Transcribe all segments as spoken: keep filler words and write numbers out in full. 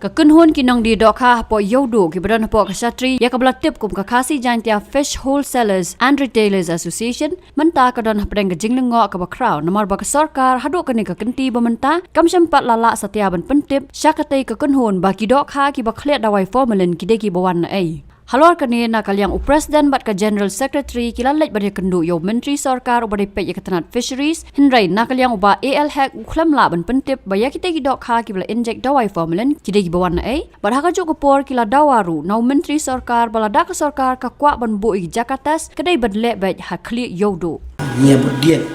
Ka kynhun ki nongdie dohkha hapoh Ïewduh kiba don hapoh ka shatri ïa kaba la tip kum ka Khasi Jaintia Fish Wholesalers and Retailers Association mynta ka don hapdeng ka jinglyngngoh kaba khraw namar ba ka sorkar haduh kane ka kynti ba mynta kam shym pat la lah satia ban pyntip sha katei ka kynhun ba ki dohkha kiba khleh dawai formalin ki dei kiba wan naei. Halor kane na ka liang u President bad ka General Secretary ki la leit ban ïakynduh ïa u Myntri Sorkar uba dei peit ïa ka tnat Fisheries, hynrei na ka liang u Bah A L Hek u khlem lah ban pyntip ba ïa kitei ki dohkha kiba la injek dawai formalin ki dei kiba wan naei, bad ha kajuh ka por ki la dawa ruh na u Myntri Sorkar ba lada ka sorkar ka kwah ban buh ïa ki jaka test ka dei ban leh beit ha Khlieh Ïewduh. Ngi ïa bud dien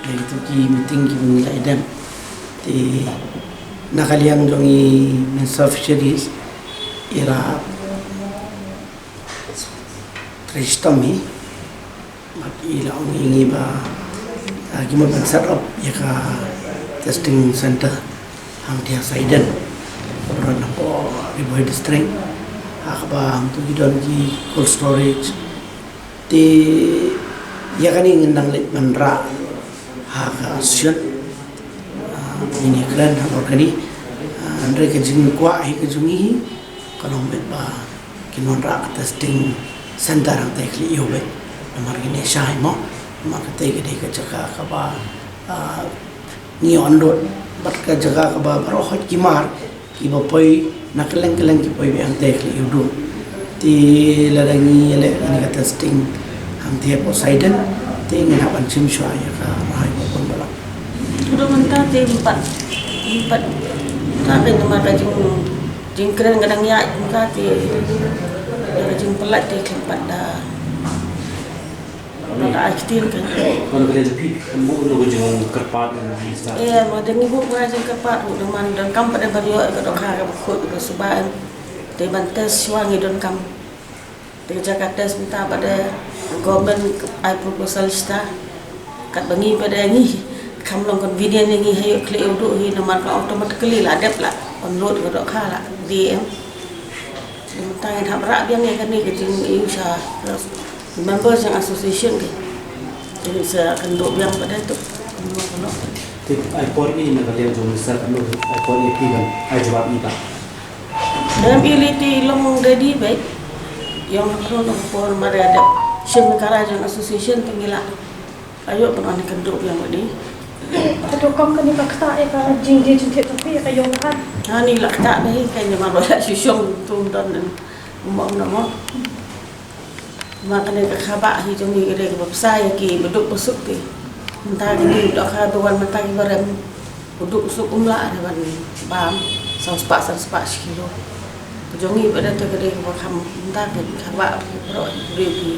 ïa kito ki meeting kiba ngi la ïadem. Te na ka liang jong i Minister of Fisheries i la trei shitom hi bad i la ong ïa ngi ba, ah, ki mut ban set up ïa ka testing center hangtei ha Saiden, ba don hapoh Ri Bhoi District, ha kaba hangto ki don ki cold storage. Te ïa kane ngin nang leit ban rah ha ka shuh, ah, ngin ïakren halor kane. Ah, hynrei ka jingkwah hi ka jong ngi hi ka long beit ba kin wanrah ka testing center hangtei Khlieh Ïewduh beit. Namar ngin ïa shai mo, namar katei ka dei ka jaka kaba, ah, ngi ïoh lut bad ka jaka kaba baroh hoi ki mar kiba poi na kylleng kylleng ki poi beit hangtei Khlieh Ïewduh. Te lada ngi leh kane ka testing hangtei hapoh Saiden te ngin hap ban shim shuwa ïa ka rai ba pun ba la. Haduh mynta te em pat, em pat, ta ka namar ka jing, jingkren ka dang ïaid mynta te ïa ka jingpyllait te khlem pat da. Ba ka ai ktien ka. Ka nongkren jong phi, ka mut ka jingkyrpad na minister. Eh, ma dang ngi buh ka jingkyrpad ruh, dang man, dang kam pat ban ïoh ka dohkha kaba khuid kaba suba. Te ban test shuwa ngi donkam. Te ka jaka test mynta pat de government ai proposal shata. Katba ngi pat de ngi kam long convenient ïa ngi ha ïoh Khlieh Ïewduh hi namar ka automatically la dep la unload ka dohkha la D M. Mynta ngin hap rah biang ïa kane ka jingïohi sha member jong association ki. Te ngin sa kynduh biang pat de tu. Te ai por ïa ngi na ka liang jong minister, ai por ïa phi ban ai jubab ïa ka. Em, i lei te i long ready beit. Ïa nga khlem don por mar ïa dep shim ka rai jong association te ngi la. Ayo pynban kynduh biang bad i. Ka dohkha kane ka ktah ïa ka jingdie jingthied jong phi ïa ka ïew ka. Ani la ktah dei ka, ni ma ba la shu shong tum don nen. Mo, mo. Ma kane ka kaba hi jong ngi ka dei kaba pynshai ïa ki ba duk ba suk ki. Mynta kine ki dohkha ba wan mynta ki ba rem. Ba duk suk um lah re ban bam, san spah, san spah shi kilo. Ka jong ngi ba da te ka dei kaba kham, mynta ka kaba ki baroh ki briew ki,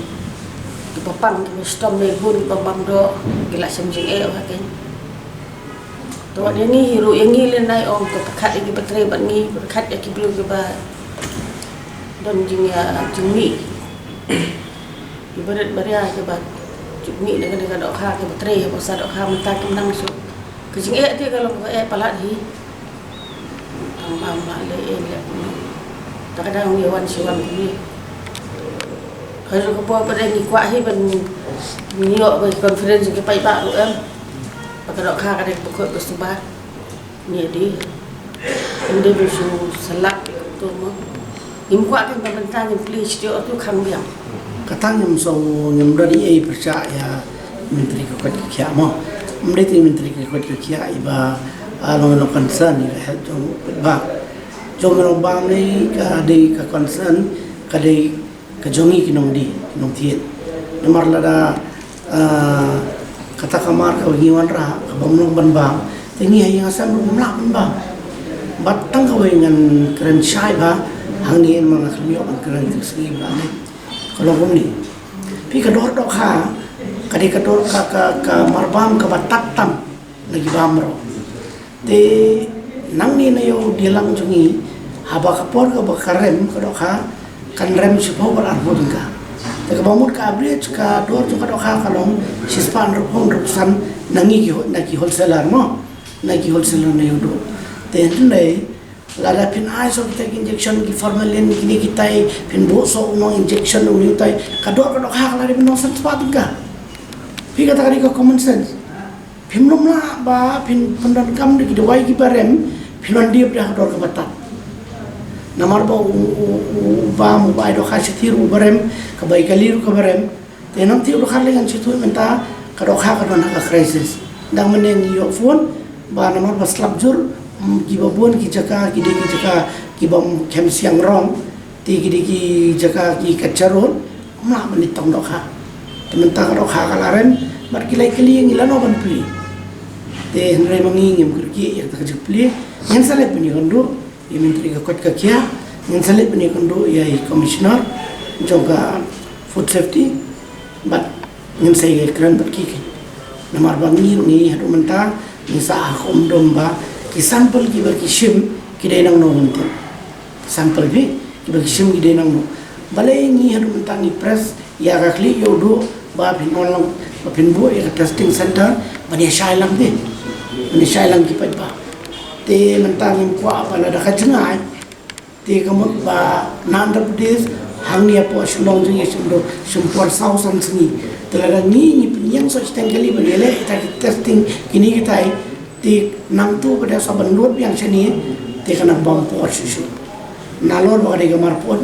kiba pang, kiba shitom ne bun, kiba bam doh, ki la shem jingeh ha kane. To wat ïa ngi hi ruh, ïa ngi lehse ong ka pyrkhat ïa kiba trei bad ngi, pyrkhat ïa ki briew kiba don jing, ïa jingmih. Ki barit baria kiba mih na kane ka dohkha, kiba trei ha bynta dohkha mynta kim nang suk. Ka jingeh te ka long kaba eh palat hi. Tang ba ma lei eh lei kumne. Ta ka dang ïa wan shi wan kumne. Ka jong ka por ba dei ngi kwah hi ban ngi ïoh ba conference ki paidbah ruh em. Ba ka dohkha ka dei ba khuid ba suba. Ngi dei. Ngi dei ba shu sa lap ïa ka tu mo. Ngim kwah kan ba mynta ngim plie shuh tu khang biang. Kata ngim shu, ngim don ei ei pyrshah ïa Myntri ka koit ka khiah mo. Ym dei te Myntri ka koit ka khiah iba, ah, long long concern ïa ka health jong u paidbah. Jong me long bam ne ka dei ka concern ka dei ka jong ngi ki nongdie, ki nongthied. Namar lada, ah, kata ka mar kaba ngi wanrah kaba ym long ban bam, te ngi ha ïing ha sem ruh ngim lah ban bam. Bad tang kawei ngan kren shai ba hangne namar nga khlem ïoh ban kren te ka sngi ba ne. Ka long kumne. Phi ka dor dohkha ka dei ka dor ka, ka, ka mar bam kaba tad tam na ki bam ruh. Te nangne na ïew dieng lang jong ngi, haba ka por kaba ka rem ka dohkha kan rem shiphew bad arphew tyngka. Te kaba mut ka average ka dor jong ka dohkha ka long shispah hynriewphew hynriewphew san na ngi ki, na ki wholesaler mo, na ki wholesaler na ïewduh. Te hynrei lada phin ai shuh kita ki injection ki formalin kine kitai, phin buh shuh u nong injection une utai, ka dor ka dohkha ka la dei ban long san spah tyngka. Phi kata ka dei ka common sense. Phim lum lah ba phin pyndonkam da ki dawai kiba rem, phin wan die da ka dor kaba tad. Namar ba u, u, u bam u ba ai dohkha shi thied u barem, ka bai kali ruh ka barem. Te nang thied dohkha lei ngan shu thied mynta ka dohkha ka don ha ka crisis. Dang mynne ngi ïoh phone ba namar ba slap jur, mm, kiba bun ki jaka, ki dei ki jaka kiba, mm, khem siang rong, te ki dei ki jaka ki kacharun, mla mynta tong dohkha. Te mynta ka dohkha ka la rem, bad ki lei kali ngi la noh ban plie. Te hynrei ma ngi ngim kyrkieh ïa ka jingplie, ngin sa leit ban ïakynduh ïa i Myntri ka koit ka khiah, ngin sa leit ban ïakynduh ïa i Commissioner jong ka Food Safety, bad ngin sa ïakren bad ki. Namar ba ngi, ngi haduh mynta ngi sa ha ka umdum ba ki sample kiba ki shim ki dei nangno mynta. Sample phi, kiba ki shim ki dei nangno. Balei ngi haduh mynta ngi press ïa ka khlieh ïa u duh ba phin wan lang, ba phin buh ïa ka testing center ban ïa shai lang phi, ban ïa shai lang ki paidbah. Te mynta ngim kwah ba lada ka jngai, te ka mut ba na Andhra Pradesh, hangne hapoh Shillong jong ngi shim do, shim por saw san sngi. Te lada ngi, ngi pynïeng soh shiteng kali ban ïaleh kita ki testing kine kitai, te nangta ba dei sa ban lut biang shane, te ka nang bam por shuh shuh. Nalor ba ka dei ka marput.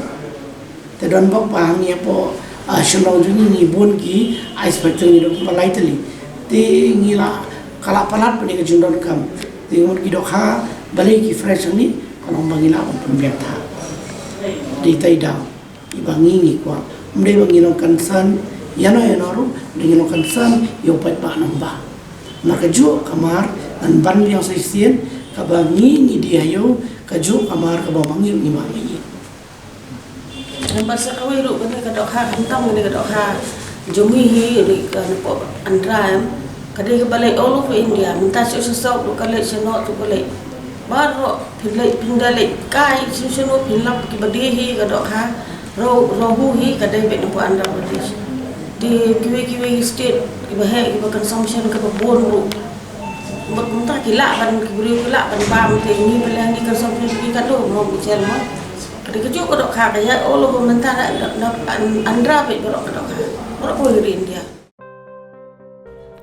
Te don bok ba hangne hapoh, ah, Shillong jong ngi, ngi bun ki ice factory, ngi don ba lai tylli. Te ngi la, ka la palat ba dei ka jingdonkam. Te ngut ki dohkha, balei ki fresh hangne, ka long ba ngi lah ban pynbiang tha. Dei tai daw, iba ngi ngi kwah. Ym dei ba ngi long concern ïano ïano ruh, dei ngi long concern ïa u paidbah nongbah. Namar kajuh ka mar ngan ban biang sa shisien, kaba ngi ngi die ha ïew, kajuh ka mar kaba ma ngi ngi mad ma ïing. Namar sa kawei ruh kane ka dohkha, khamtam kane ka dohkha jong ngi hi, ri ka napoh Andhra em. Ka dei kaba leit all over India, mynta sha South ruh ka leit, sha North ruh ka leit. Baroh phi leit, phi da leit kai sha shano phi lap kiba die hi ka dohkha, raw, raw hu hi ka dei beit napoh Andhra Pradesh. Te kiwei kiwei state kiba heh kiba consumption kaba bun ruh. Bad mynta ki lah ban, ki briew ki lah ban bam, te ngi pynlong ngi consumption phi ka dei mo, ngi chel mo. Ka dei kajuh ka dohkha ka ïaid all over mynta na, na, na Andhra beit baroh ka dohkha. Baroh kawei ka ri India.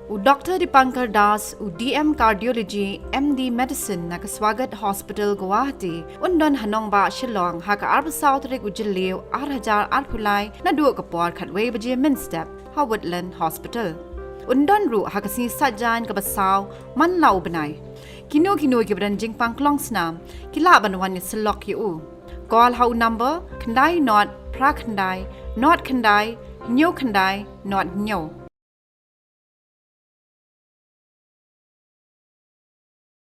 U Doctor Dipankar Das, u D M Cardiology, M D Medicine na ka Swagat Hospital, Guwahati, un don ha nongbah Shillong ha ka arphew saw tarik u Jylliew ar hajar arphew lai, naduh ka por khatwei baje mynstep ha Woodland Hospital. Un don ruh ha ka sngi Saitjaiñ kaba saw man la u bnai. Kino kino kiba don jingpang klong snam ki lah ban wan ïasyllok ïa u. Call ha u number khyndai nod phra khyndai nod khyndai hynñiew khyndai nod hynñiew.